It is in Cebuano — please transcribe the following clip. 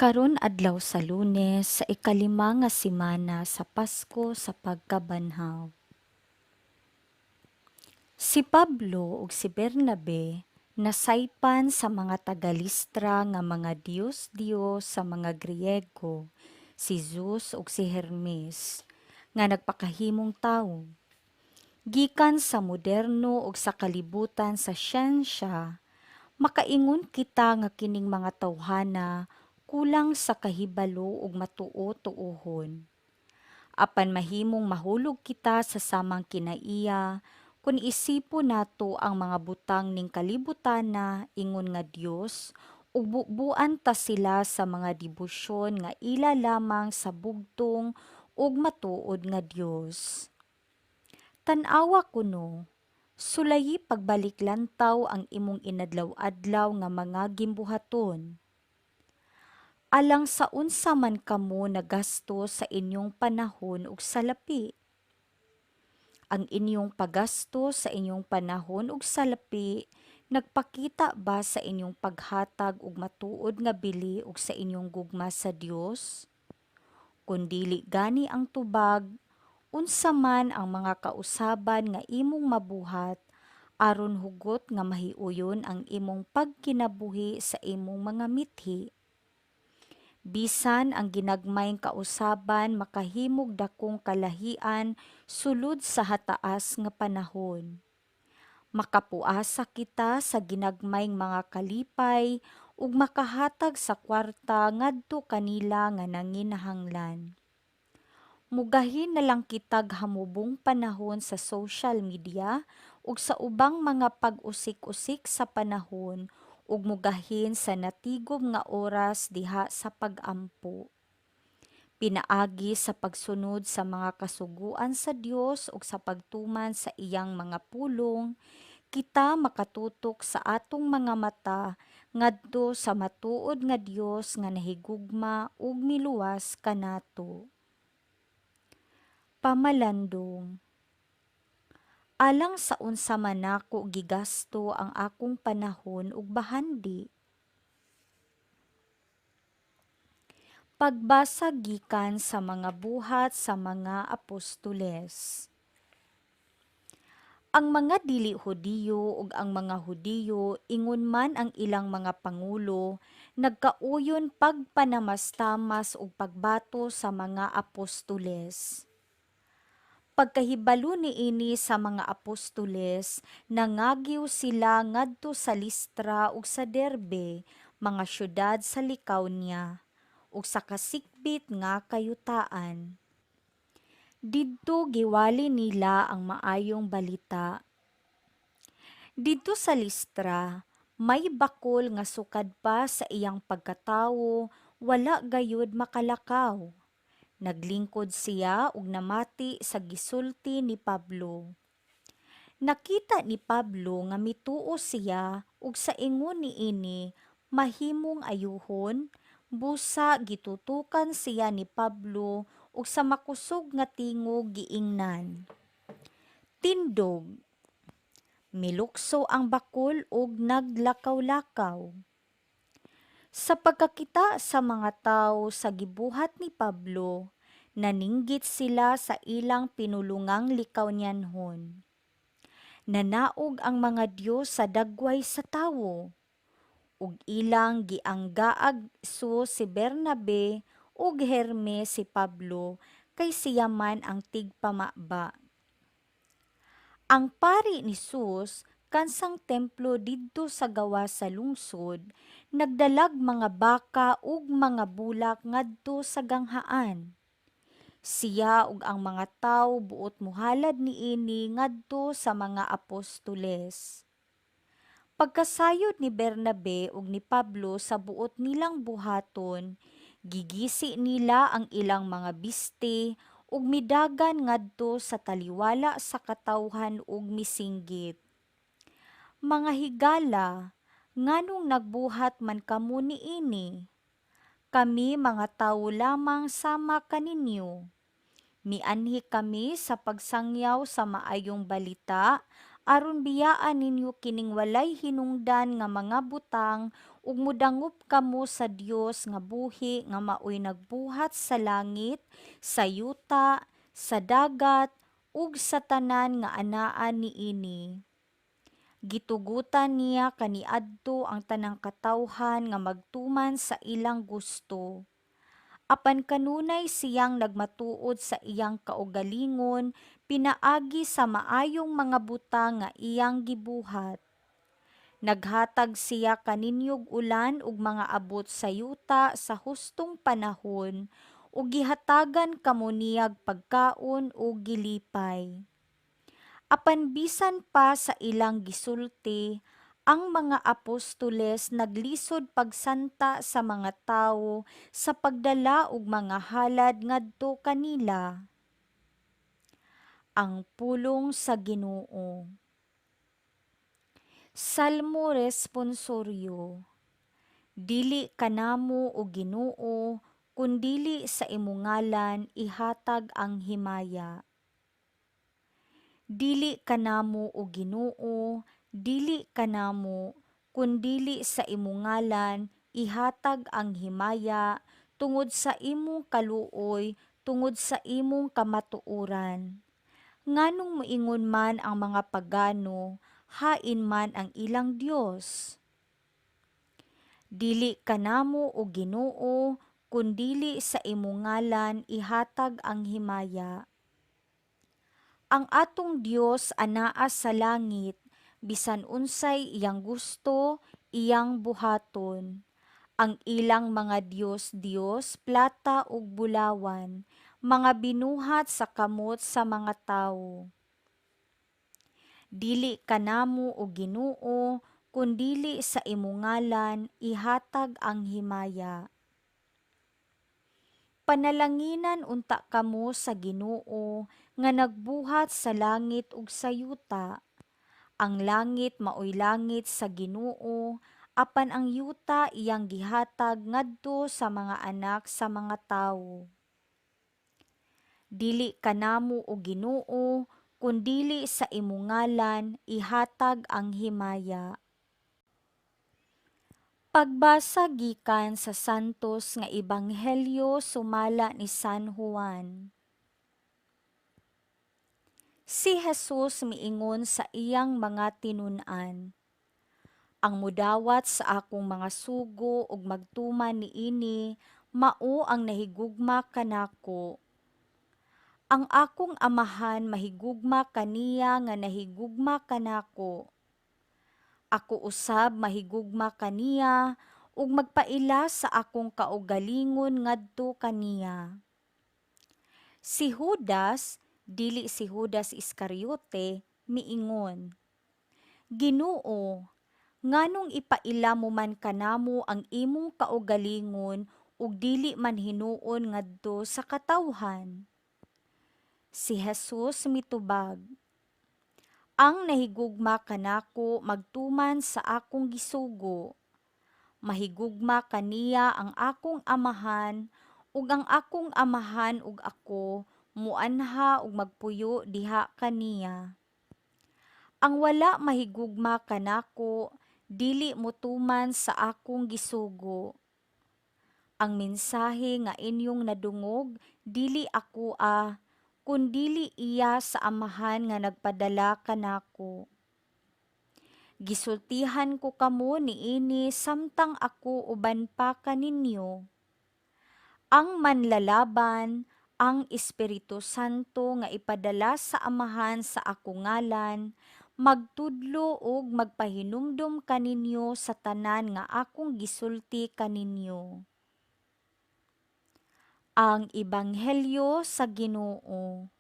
Karon adlaw sa Lunes sa ikalima nga semana sa Pasko sa pagkabanhaw. Si Pablo ug si Bernabe nasaypan sa mga taga-Listra nga mga diyos-diyos sa mga Griego, si Zeus ug si Hermes, nga nagpakahimong tawo. Gikan sa moderno ug sa kalibutan sa siyensya, makaingon kita nga kining mga tawhana kulang sa kahibalo ug matuo-tuohon. Apan mahimong mahulog kita sa samang kinaiya kung isipon nato ang mga butang ning kalibutana ingon nga Dios ug bubuan ta sila sa mga debosyon nga ila lamang sa bugtong ug matuod nga Dios. Tan-awa kuno, sulayi pagbalik lantaw ang imong inadlaw-adlaw nga mga gimbuhaton. Alang sa unsa man kamo nagasto sa inyong panahon ug salapi? Ang inyong paggasto sa inyong panahon ug salapi nagpakita ba sa inyong paghatag og matuod nga bili ug sa inyong gugma sa Dios? Kun dili gani ang tubag, unsa man ang mga kausaban nga imong mabuhat aron hugot nga mahiuyon ang imong pagkinabuhi sa imong mga mithi? Bisan ang ginagmayng kausaban makahimog dakong kalahian sulod sa hataas nga panahon. Makapuasa kita sa ginagmayng mga kalipay ug makahatag sa kwarta ngadto kanila nga nanginahanglan. Mugahin na lang kitag hamubong panahon sa social media ug sa ubang mga pag-usik-usik sa panahon ug mugahin sa natigom nga oras diha sa pag-ampo. Pinaagi sa pagsunod sa mga kasuguan sa Dios ug sa pagtuman sa iyang mga pulong, kita makatutok sa atong mga mata ngadto sa matuod nga Dios nga nahigugma ug miluwas kanato. Pamalandong. Alang sa unsa man nako gigasto ang akong panahon ug bahandi? Pagbasa gikan sa mga Buhat sa mga Apostoles. Ang mga dili Hudiyo ug ang mga Hudiyo ingon man ang ilang mga pangulo nagkauyon pagpanamastamas ug pagbato sa mga apostoles. Pagkahibalo niini sa mga apostoles, nangagiw sila ngadto sa Listra ug sa Derbe, mga syudad sa Licaonia, ug sa kasikbit nga kayutaan. Didto giwali nila ang maayong balita. Didto sa Listra, may bakol nga sukad pa sa iyang pagkatawo wala gayud makalakaw. Naglingkod siya ug namati sa gisulti ni Pablo. Nakita ni Pablo nga mituo siya ug sa ingon niini mahimong ayuhon, busa gitutukan siya ni Pablo ug sa makusog nga tingog giingnan, "Tindog!" Milukso ang bakol ug naglakaw-lakaw. Sa pagkakita sa mga tawo sa gibuhat ni Pablo, naninggit sila sa ilang pinulungang Licaonianhon. "Nanaog ang mga Dios sa dagway sa tawo." Ug ilang gianggaag Zeus si Bernabe ug Hermes si Pablo kay siya man ang tigpamaba. Ang pari ni Zeus kansang templo didto sa gawas sa lungsod nagdalag mga baka ug mga bulak ngadto sa ganghaan. Siya ug ang mga tawo buot mohalad niini ngadto sa mga apostoles. Pagkasayod ni Bernabe ug ni Pablo sa buot nilang buhaton, gigisi nila ang ilang mga bisti ug midagan ngadto sa taliwala sa katawhan ug misinggit, "Mga higala, nganong nagbuhat man kamo niini? Kami mga tawo lamang sama kaninyo. Mianhi kami sa pagsangyaw sa maayong balita aron biyaan ninyo kining walay hinungdan nga mga butang ug modangop kamo sa Dios nga buhi nga maoy nagbuhat sa langit, sa yuta, sa dagat ug sa tanan nga anaa niini. Gitugutan niya kaniadto ang tanang katawhan nga magtuman sa ilang gusto. Apan kanunay siyang nagmatuod sa iyang kaugalingon pinaagi sa maayong mga butang nga iyang gibuhat. Naghatag siya kaninyog ulan ug mga abot sa yuta sa hustong panahon ug gihatagan kamo niyag pagkaon ug gilipay. Apan bisan pa sa ilang gisulti, ang mga apostoles naglisod pagsanta sa mga tawo sa pagdala og mga halad ngadto kanila. Ang pulong sa Ginoo. Salmo responsoryo. Dili kanamo, o Ginoo, kundili sa imong ngalan ihatag ang himaya. Dili kanamo, o Ginoo, dili kanamo, kundili sa imong ngalan ihatag ang himaya tungod sa imong kaluoy, tungod sa imong kamatuoran. Nganong moingon man ang mga pagano, "Hain man ang ilang Dios?" Dili kanamo, o Ginoo, kundili sa imong ngalan ihatag ang himaya. Ang atong Dios anaa sa langit, bisan unsay iyang gusto, iyang buhaton. Ang ilang mga dios-dios plata ug bulawan, mga binuhat sa kamot sa mga tawo. Dili kanamo, o Ginoo, kundili sa imong ngalan ihatag ang himaya. Panalanginan unta kamo sa Ginoo nga nagbuhat sa langit ug sa yuta. Ang langit maoy langit sa Ginoo, apan ang yuta iyang gihatag ngadto sa mga anak sa mga tawo. Dili kanamo, o Ginoo, kundili sa imong ngalan ihatag ang himaya. Pagbasa gikan sa Santos nga Ebanghelyo sumala ni San Juan. Si Jesus miingon sa iyang mga tinun-an, "Ang mudawat sa akong mga sugo ug magtuman niini, mao ang nahigugma kanako. Ang akong Amahan mahigugma kaniya nga nahigugma kanako. Ako usab mahigugma kaniya ug magpaila sa akong kaugalingon ngadto kaniya." Si Judas, dili si Judas Iscariote, miingon, "Ginoo, nganong ipaila mo man kanamo ang imong kaugalingon ug dili man hinuon ngadto sa katawhan?" Si Jesus mitubag, "Ang nahigugma kanako magtuman sa akong gisugo. Mahigugma kaniya ang akong Amahan, ug ang akong Amahan ug ako muanha ug magpuyo diha kaniya. Ang wala mahigugma kanako dili motuman sa akong gisugo. Ang mensahe nga inyong nadungog dili akoa, kundili iya sa Amahan nga nagpadala kanako. Gisultihan ko kamo niini samtang ako uban pa kaninyo. Ang Manlalaban, ang Espiritu Santo nga ipadala sa Amahan sa akong ngalan, magtudlo ug magpahinumdom kaninyo sa tanan nga akong gisulti kaninyo." Ang Ebanghelyo sa Ginoo.